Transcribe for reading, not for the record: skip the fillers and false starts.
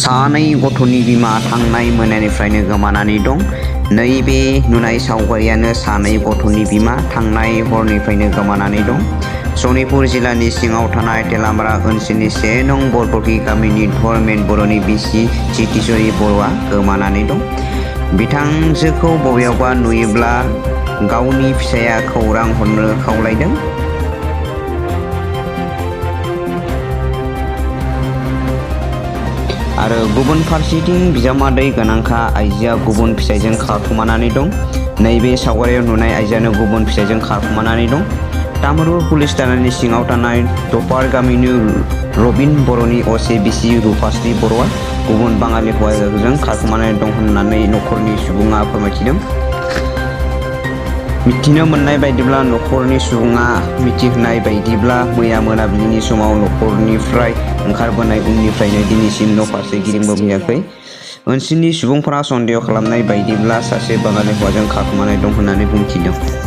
सानै गथ'नि बिमा थांनाय मोनानिफ्रायनो गोमानानै दं। नैबे नुनाय सावगारियानो सानै गथ'नि बिमा थांनाय हरनिफ्रायनो गोमानानै दं। सनितपुर जिल्लानि सिङाव थानाय तेलामारा ओनसोलनि 1 नं बरबगी गामिनि धर्मेन बर'नि बिसि जितिश्वरी बर'आ गोमानानै दं। बिथांजोखौ बबेयावबा नुयोब्ला गावनि फिसाया खौरां हरनो खावलायदों। आरो गुबुन फारसेथिं बिजामादै गोनांखा आइजोआ गुबुन फिसाइजों खारखुमानानै दं। नैबे सावगारियाव नुनाय आइजोआनो गुबुन फिसाइजों खारखुमानानै दं। तामुलपुर पुलिस थानानि सिङाव थानाय दपार गामिनि रबिन बर'नि असे बिसि रुपाश्री बर'आ गुबुन बाङालि हौवाजों खारखुमानानै दं होननानै नखरनि सुबुङा फोरमायथिदों। मिथिनो मोननाय बायदिब्ला नखरनि सुबुङा मिथिहोनाय बायदिब्ला मैया मोनाबिलिनि समाव नखरनिफ्राय ओंखारबोनाय उननिफ्रायनो दिनैसिम न'फारसे गिदिंबोफिनाखै। ओनसोलनि सुबुंफोरा सन्देह खालामनाय बायदिब्ला सासे बाङालि हौवाजों खारखुमानाय दं होननानै बुंथिदों।